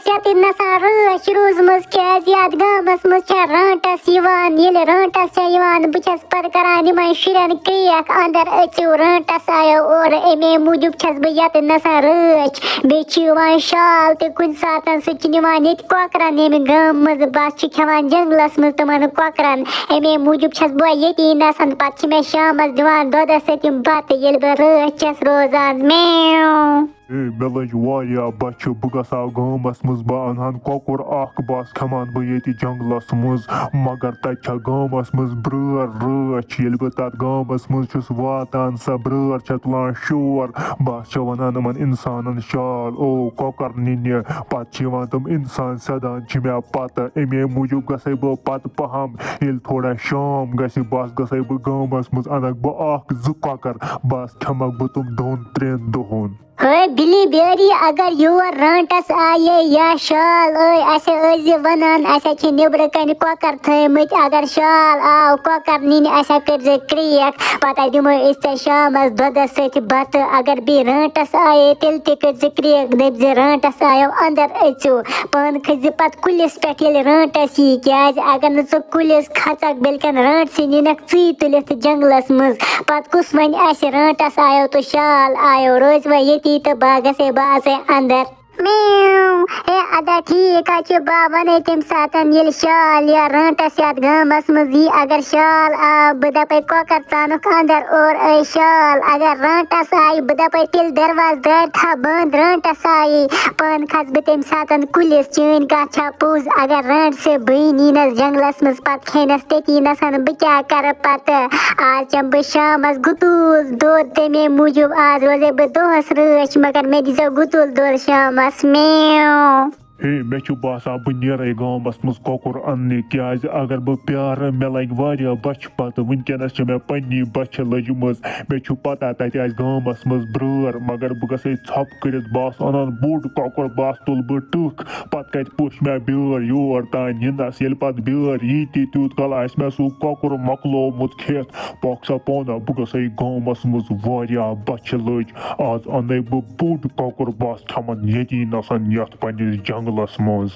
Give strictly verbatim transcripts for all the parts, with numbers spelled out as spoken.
ییٚتہِ نسا رٲچھ روٗزمٕژ، کیٛازِ یَتھ گامَس منٛز چھےٚ رانٛٹَس یِوان۔ ییٚلہِ رانٛٹَس چھےٚ یِوان، بہٕ چھَس پَتہٕ کران یِمَن شُرٮ۪ن کرٛیک، "اَندَر أژِو، رانٛٹَس آیو اورٕ۔" اَمے موٗجوٗب چھَس بہٕ یَتہِ نسا رٲچھ۔ بیٚیہِ چھِ یِوان شال تہِ کُنہِ ساتَن، سُہ تہِ چھِ نِوان ییٚتہِ کۄکرَن ییٚمہِ گامہٕ منٛز۔ بَس چھِ کھٮ۪وان جنٛگلَس منٛز تِمَن کۄکرَن۔ اَمے موٗجوٗب چھَس بہٕ ییٚتی نَسان۔ پَتہٕ چھِ مےٚ شامَس دِوان دۄدَس سۭتۍ یِم بَتہٕ، ییٚلہِ بہٕ رٲچھ چھَس روزان۔ میو۔ ہے، مےٚ لٔج واریاہ بۄچھِ، بہٕ گژھٕ ہا گامَس منٛز، بہٕ اَنہٕ ہَن کۄکُر اَکھ، بَس کھٮ۪مہٕ ہَن بہٕ ییٚتہِ جنٛگلَس منٛز۔ مگر تَتہِ چھےٚ گامَس منٛز برٛٲر رٲچھ۔ ییٚلہِ بہٕ تَتھ گامَس منٛز چھُس واتان، سۄ برٛٲر چھےٚ تُلان شور۔ بَس چھےٚ وَنان یِمَن اِنسانَن، "شال، او، کۄکَر نِنہِ۔" پَتہٕ چھِ یِوان تِم اِنسان سیٚدان، چھِ مےٚ پَتہٕ۔ اَمے موٗجوٗب گژھے بہٕ پَتہٕ پَہَم، ییٚلہِ تھوڑا شام گژھِ، بَس گژھے بہٕ گامَس منٛز، اَنَکھ بہٕ اَکھ زٕ کۄکَر، بَس کھٮ۪مَکھ بہٕ تِم دۄن ترٛٮ۪ن دۄہَن۔ ہے بِلی بیری، اگر یور رانٛٹَس آیے یا شال ٲے، اَسہِ ٲسۍ زِ وَنان، اَسہِ چھِ نیٚبرٕ کَنہِ کۄکَر تھٲومٕتۍ، اگر شال آو کۄکَر نِنہِ، اَسہِ کٔرۍ زِ کرٛیک، پَتہٕ دِمو أسۍ ژےٚ شامَس دۄدَس سۭتۍ بَتہٕ۔ اگر بیٚیہِ رانٛٹَس آیے، تیٚلہِ تہِ کٔرۍ زِ کرٛیک، دٔپۍ زِ، "رانٛٹَس آیو، اَندَر أژِو۔" پانہٕ کھٔسۍ زِ پَتہٕ کُلِس پٮ۪ٹھ، ییٚلہِ رانٛٹَس یی، کیٛازِ اگر نہٕ ژٕ کُلِس کھژَکھ، بٔلکِن رانٛٹسٕے نِنَکھ ژٕے تُلِتھ جنٛگلَس منٛز۔ پَتہٕ کُس وَنہِ اَسہِ، "رانٛٹَس آیو تہٕ شال آیو"؟ روزِ وۄنۍ ییٚتی تہٕ بہٕ گژھے، بہٕ اژے اَندَر۔ میو۔ ہے ادا ٹھیک ہا چھُ، بہٕ ونے تمہِ ساتن ییٚلہِ شال یا رانٛٹس یتھ گامس منٛز یی، اگر شال آو، بہٕ دپے، "کۄکر ژانُکھ اندر اور، اے شال، اگر رانٛٹس آیہِ، بہٕ دپے، تیٚلہِ دروازٕ دارِ تھاو بنٛد، رانٛٹس آیہِ۔" پانہٕ کھس بہٕ تمہِ ساتن کُلِس، چٲنۍ کتھ چھا پوٚز؟ اگر رانٛٹسہِ بٕے نینس جنگلس منٛز، پتہٕ کھینس تٔتی نسن، بہٕ کیٛاہ کرٕ پتہٕ؟ آز چٮ۪مہٕ بہٕ شامس گُتُل دۄد، تَمے موٗجوٗب آز روزے بہٕ دۄہس رٲچھ، مگر مےٚ دیٖزیو گُتُل دۄد شامس، میو۔ ہے، مےٚ چھُ باسان، بہٕ نیرے گامس منٛز کۄکُر اننہِ، کیٛازِ اگر بہٕ پیارٕ، مےٚ لگہِ واریاہ بۄچھِ پتہٕ۔ وٕنکیٚنس چھِ مےٚ پننی بۄچھِ لٔجمٕژ۔ مےٚ چھُ پتہ، تتہِ آسہِ گامس منٛز برٲر، مگر بہٕ گژھے ژھۄپہٕ کٔرِتھ، بہٕ آسہٕ انان بوٚڑ کۄکُر، بہٕ آسہٕ، تُلہٕ بہٕ ٹٕکھ۔ پتہٕ کتہِ پوٚچھ مےٚ بیٲر یور تام یِنس؟ ییٚلہِ پتہٕ بیٲر یی تہِ، تیوٗت کال آسہِ مےٚ سُہ کۄکُر مۄکلومُت کھٮ۪تھ۔ پکھ سا پانہ، بہٕ گژھے گامس منٛز، واریاہ بۄچھِ لٔج۔ آز انَے بہٕ بوٚڑ کۄکُر، بس کھٮ۪من ییٚتی نسن یتھ پننِس جنگلس منٛز۔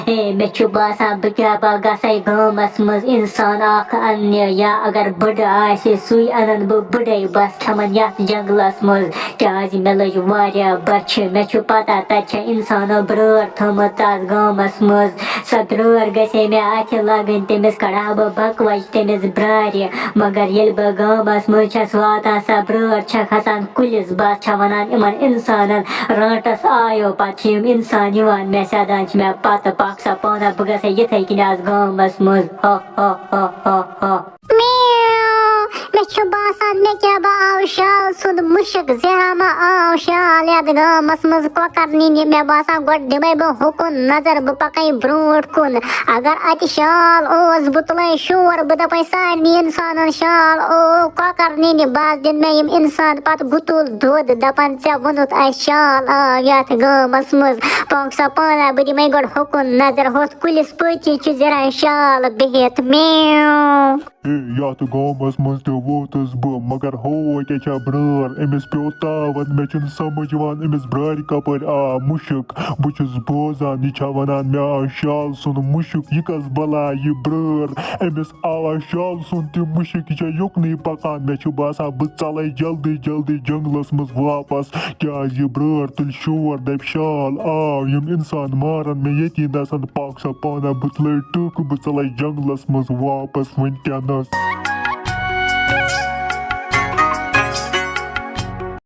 ہے، مےٚ چھُ باسان، بہٕ کیٛاہ با گژھے گامس منٛز انسان اکھ اننہِ، یا اگر بٕڈٕ آسہِ، سُے انن بہٕ بٕڈے، بس کھٮ۪من یتھ جنگلس منٛز۔ کیٛازِ مےٚ لٔج واریاہ بۄچھِ۔ مےٚ چھُ پتہ، تَتہِ چھےٚ اِنسانو برٲر تھٲومٕژ تَتھ گامَس منٛز۔ سۄ برٲر گژھِ ہے مےٚ اَتھِ لَگٕنۍ، تٔمِس کَڑٕ ہا بہٕ بَکوَچہِ، تٔمِس برٛارِ۔ مگر ییٚلہِ بہٕ گامَس منٛز چھَس واتان، سۄ برٲر چھےٚ کھَسان کُلِس۔ بَس چھےٚ وَنان یِمَن اِنسانَن، "رانٛٹَس آیو۔" پَتہٕ چھِ یِم اِنسان یِوان مےٚ سیٚدان، چھِ مےٚ پَتہٕ، "پَکھ سا پانہ، بہٕ گژھٕ یِتھَے کِنۍ آز گامَس منٛز۔" ہا، ہا، ہا، ہا، ہا۔ میو۔ مےٚ چھُ باسان، مےٚ کیٛاہ با آو شال سُنٛد مُشُک، زِہا ما آو شال یَتھ گامَس منٛز کۄکَر نِنہِ۔ مےٚ باسان، گۄڈٕ دِمَے بہٕ ہُکُن نظر، بہٕ پَکَے برٛونٛٹھ کُن۔ اگر اَتہِ شال اوس، بہٕ تُلَے شور، بہٕ دَپَے سارنٕے اِنسانَن، "شال او کۄکَر نِنہِ۔" بَس دِن مےٚ یِم اِنسان پَتہٕ گُتُل دۄد، دَپَن، "ژےٚ ووٚنُتھ اَسہِ شال آو یَتھ گامَس منٛز۔" پونٛک سا پانہ، بہٕ دِمَے گۄڈٕ ہُکُن نظر، ہُتھ کُلِس پٔتۍ کِنۍ چھُ زِران شال بِہِتھ۔ میو۔ ہے، یَتھ گامَس منٛز تہِ ووتُس بہٕ، مگر ہوو کیٛاہ چھا برٲر، أمِس پیوٚو تاوَن، مےٚ چھُنہٕ سَمٕجھ یِوان أمِس برٛارِ کَپٲرۍ آو مُشُک۔ بہٕ چھُس بوزان، یہِ چھا وَنان، "مےٚ آو شال سُنٛد مُشُک، یہِ کَس بَلاے یہِ برٲر؟" أمِس آو شال سُنٛد تہِ مُشُک، یہِ چھا یُکنُے پَکان؟ مےٚ چھُ باسان، بہٕ ژَلَے جلدی جلدی جنٛگلَس منٛز واپَس، کیٛازِ یہِ برٲر تُلہِ شور، دَپہِ، "شال آو، یِم اِنسان مارَن مےٚ ییٚتی نَسَن، پَکھ سا پانہ، بہٕ تُلَے ٹٕکھ، بہٕ ژَلَے جنٛگلَس منٛز واپَس وٕنکیٚنَس۔"